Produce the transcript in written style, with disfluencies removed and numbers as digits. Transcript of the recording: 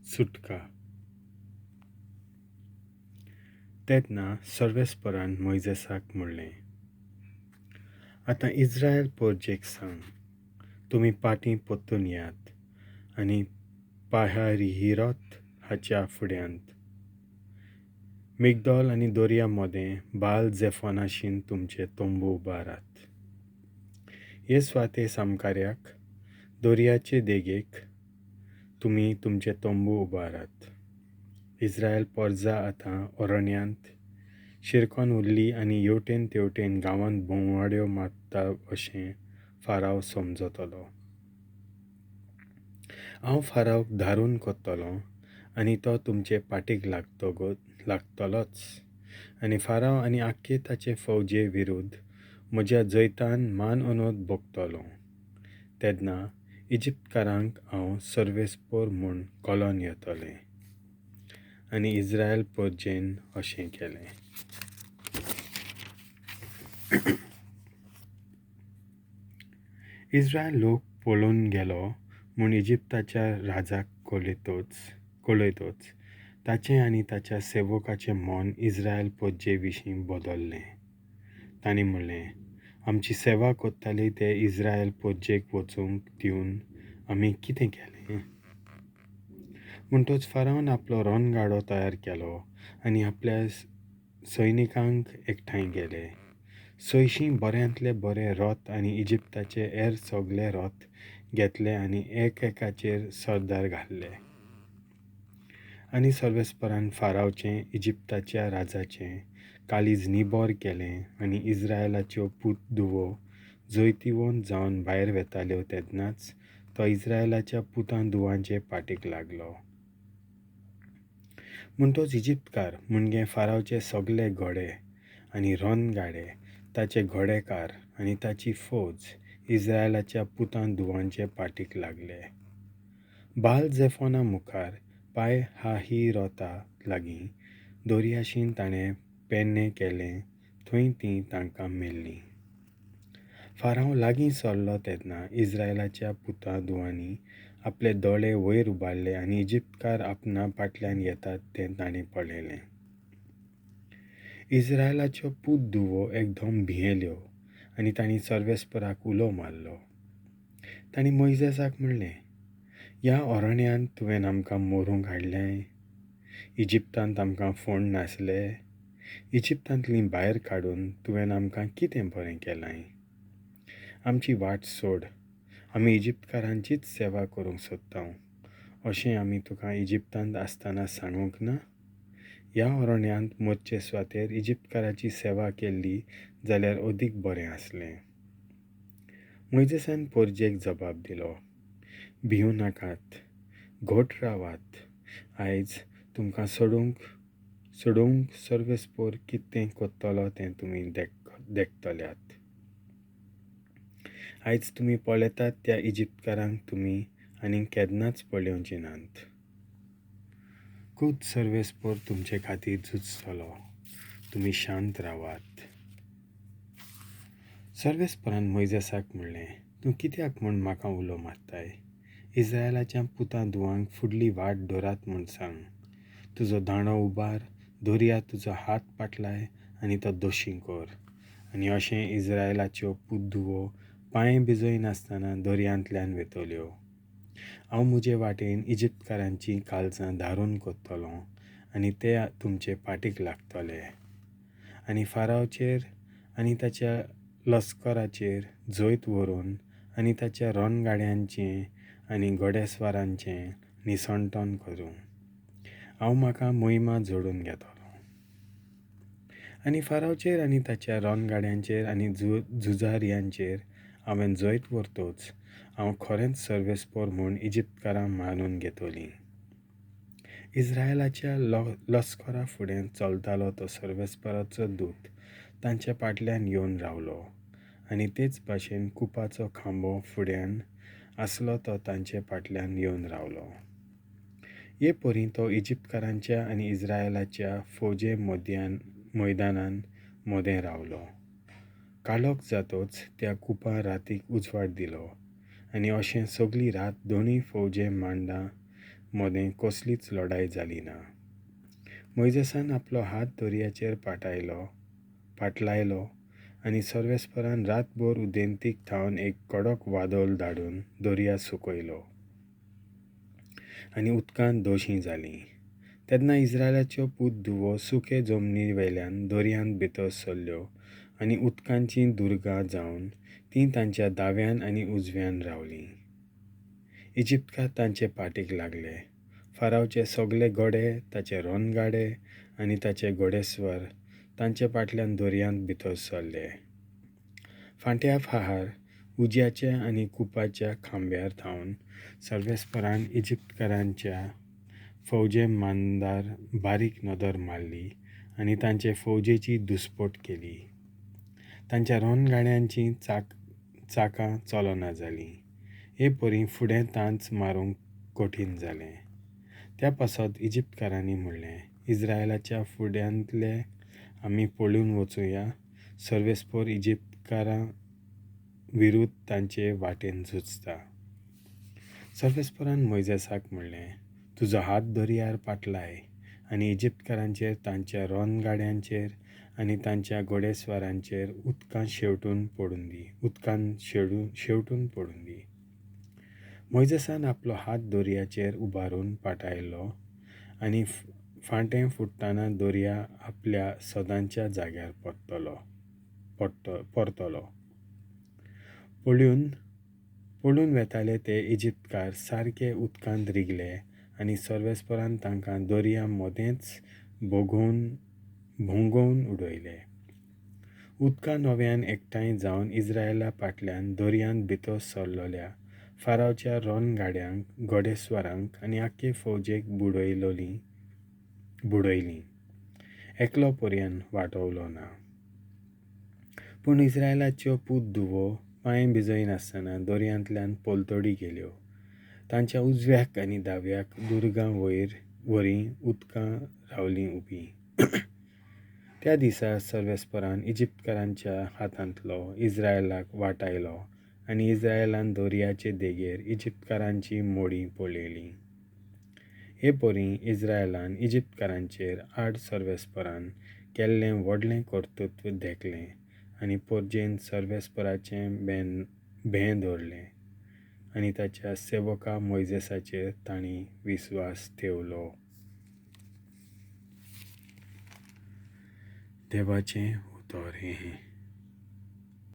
सुटका. तेन्ना सर्वेस्परान मोयजेसाक म्हणलें, आतां इज्रायल पोरजेक सांग, तुमी पाटीं परतून येयात आनी पाहारिहिरोत हाच्या फुड्यांत मिगदोल आनी दर्या मदें बाल झेफोनाशीन तुमचे तंबू उबारात. हे सुवाते सामकाऱ्याक दर्याचे देगेक तुमी तुमचे तंबू उबारात. इज्रायल पोरजा आतां अरण्यांत शिरकोन उरली आनी हेवटेन तेवटेन गांवांत भोंवाड्यो मारता अशें फाराव समजतलो. हांव फारावक धारून कोत्तलों आनी तो तुमचे पाटीक लागतलोच आनी फाराव आनी आख्खे ताचे फौजे विरुद्ध म्हज्या जैतान मान अनोद भोगतलो. तेन्ना इजिप्तकारांक हांव सर्वेस्पोर म्हूण कळोन येतलें. आनी इज्रायल पोरजेन अशें केलें. इज्रायल लोक पळून गेलो म्हूण इजिप्ताच्या राजाक कळयतोच ताचें आनी ताच्या सेवकाचें मन इज्रायल पोरजे विशीं बदल्लें. तांणी म्हणलें, आमची सेवा करताली ते इज्रायल पोरजेक वचूंक दिवन आमी कितें केलें? म्हणटच फारावन आपलो रणगाडो तयार केलो आनी आपल्या सैनिकांक एकठांय गेले. 600 बऱ्यांतले बरे रथ आनी इजिप्ताचे हेर सगळे रथ घेतले आनी एकेकाचेर सरदार घाल्ले. आनी सर्वेस्परान फारावचें, इजिप्ताच्या राजाचें काळीज निबर केलें आनी इज्रायलाच्यो पूत धुवो जैतिवंत जावन भायर वेताल्यो तेन्नाच तो इज्रायलाच्या पुतां धुवांचे पाटीक लागलो. म्हणटच इजिप्तकार म्हणजे फारावचे सगळे घोडे आनी रणगाडे, ताचे घोडेकार आनी ताची फौज इज्रायलाच्या पुतां धुवांचे पाटीक लागले. बाल झेफोना मुखार पाय हाहिरोता लागीं दर्याशीन ताणें पेन्नें केलें थंय तीं तांकां मेल्लीं. फाराव लागीं सरलो तेन्ना इज्रायलाच्या पुतां धुवांनी आपले दोळे वयर उबारले आनी इजिप्तकार आपणा फाटल्यान येतात तें ताणें पळयलें. इज्रायलाच्यो पूत धुवो एकदम भियेल्यो आनी तांणी सर्वेस्पराक उलो मारलो. तांणी मोयजेसाक म्हणलें, ह्या अरण्यांत तुवें आमकां मरूंक हाडलें? इजिप्तांत आमकां फोंड नासले? इजिप्तांतलीं भायर काडून तुवें आमकां कितें बरें केलां? आमची वाट सोड, आमी इजिप्तकारांचीच सेवा करूंक सोदता अशें आमी तुका इजिप्तांत आसतना सांगूंक ना? ह्या अरण्यांत मरचे सुवातेर इजिप्तकाराची सेवा केल्ली जाल्यार अदीक बरें आसलें. मोयजेसान पोरजेक जबाब दिलो, भिवूं नाकात, घट रावात. आयज तुमकां सोडोवंक सर्वेस्पोर कितें करतलो तें तुमी देखतल्यात. आयज तुमी पळयतात त्या इजिप्तकारांक तुमी आनी केन्नाच पळोवचे नात. खूद सर्वेस्पोर तुमचे खातीर झुजतलो, तुमी शांत रावात. सर्वेस्परान मोयजेसाक म्हणलें, तूं कित्याक म्हूण म्हाका उलो मारताय? इज्रायलाच्या पुतां धुवांक फुडली वाट दवरात म्हूण सांग. तुजो दांडो उबार, दर्या तुजो हात पाटलाय आनी तो दोशी कर. आनी अशें इज्रायलाच्यो पूत धुवो पांय भिजयनासतना दर्यांतल्यान वेतल्यो. हांव म्हजे वाटेन इजिप्तकारांचीं काळजां धारून करतलों आनी ते तुमचे पाटीक लागतले. आनी फारावचेर आनी ताच्या लश्कराचेर जैत व्हरून आनी ताच्या रणगाड्यांचें आनी घोडेस्वारांचें निसणटन करूं. हांव म्हाका मोहिमा जोडून घेतलो. आनी फारावचेर आनी ताच्या रणगाड्यांचेर आनी झुजार्यांचेर हांवें जैत व्हरतोच हांव खरेंच सर्वेस्पोर म्हूण इजिप्तकारां मानून घेतलीं. इज्रायलाच्या लश्करा फुडें चलतालो तो सर्वेस्पराचो दूत तांच्या फाटल्यान येवन रावलो आनी तेच भाशेन कुपाचो खांबो फुड्यान आसलो तो तांचे फाटल्यान येवन रावलो. हे परी तो इजिप्तकारांच्या आनी इज्रायलाच्या फौजे मैदानान मदें रावलो. काळोख जातोच त्या कुपां रातीक उजवाड दिलो आनी अशें सगळी रात दोनूय फौजे मांडां मदें कसलीच लडाय जाली ना. मोयजेसान आपलो हात दर्याचेर पाटलायलो आनी सर्वेस्परान रातभर उदेंतीक थावन एक कडक वादळ धाडून दर्या सुकयलो आनी उदकांत दोशीं जालीं. तेन्ना इस्रायलाच्यो पूत धुवो सुके जमनी वेल्यान दर्यांत भितर सरल्यो आनी उदकांचीं दुर्गां जावन तीं तांच्या दाव्यान आनी उजव्यान रावलीं. इजिप्तकार तांचे पाटीक लागले. फारावचे सगळे घोडे, ताचे रोनगाडे आनी ताचे घोडेस्वर तांचे फाटल्यान दर्यांत भितर सरले. फांट्या फाहार उज्याच्या आनी कुपाच्या खांब्यार थावन सर्वेस्परान इजिप्तकारांच्या फौजे मांदार बारीक नदर मारली आनी तांचे फौजेची दुस्पोट केली. तांच्या रोनगाड्यांचीं चाकां चलना जालीं. हे परी फुडें तांच मारूंक कठीण जालें. त्या पासत इजिप्तकारांनी म्हणलें, इस्रायलाच्या फुड्यांतले आमी पळून वचुया. सर्वेस्पर इजिप्तकारां विरुद्ध तांचे वाटेन झुजता. सर्वेस्परान मोयजेसाक म्हणलें, तुजो हात दर्यार पाटलाय आनी इजिप्तकारांचेर, तांच्या रोनगाड्यांचेर आनी तांच्या घोडेस्वारांचेर उदकां शेवटून पडून दी, उदकान शेवटून पडून दी. मोयजेसान आपलो हात दर्याचेर उबारून पाटायलो आनी फांटें फुट्टना दर्या आपल्या सदांच्या जाग्यार परतलो. पळून वेताले ते इजिप्तकार सारके उदकांत रिगले आनी सर्वेस्परान तांकां दर्या मदेंच भोंगोवन उडयले. उदकां नव्यान एकठांय जावन इस्रायला फाटल्यान दर्यांत भितर सरलेल्या फारावच्या रोनगाड्यांक, घोडेस्वारांक आनी आख्खे फौजेक बुडयलीं. एकलो पर्यान वाटवलो ना. पूण इस्रायलाच्यो पूत धुवो पांय भिजयनासतना दर्यांतल्यान पलतडी गेल्यो. तांच्या उजव्याक आनी दाव्याक दुर्गां वरी उदकां रावलीं उबीं. त्या दिसा सर्वेस्परान इजिप्तकारांच्या हातांतलो इस्रायलाक वाटायलो आनी इस्रायलान दर्याचे देगेर इजिप्तकारांची मोडीं पळयलीं. हे परी इस्रायलान इजिप्तकारांचेर आड सर्वेस्परान केल्लें व्हडलें कर्तृत्व देखलें आनी परजेन सर्वेस्पराचें भें धरलें आनी ताच्या सेवका मोयजेसाचेर तांणी विस्वास ठेवलो. देवाचें उतर हें.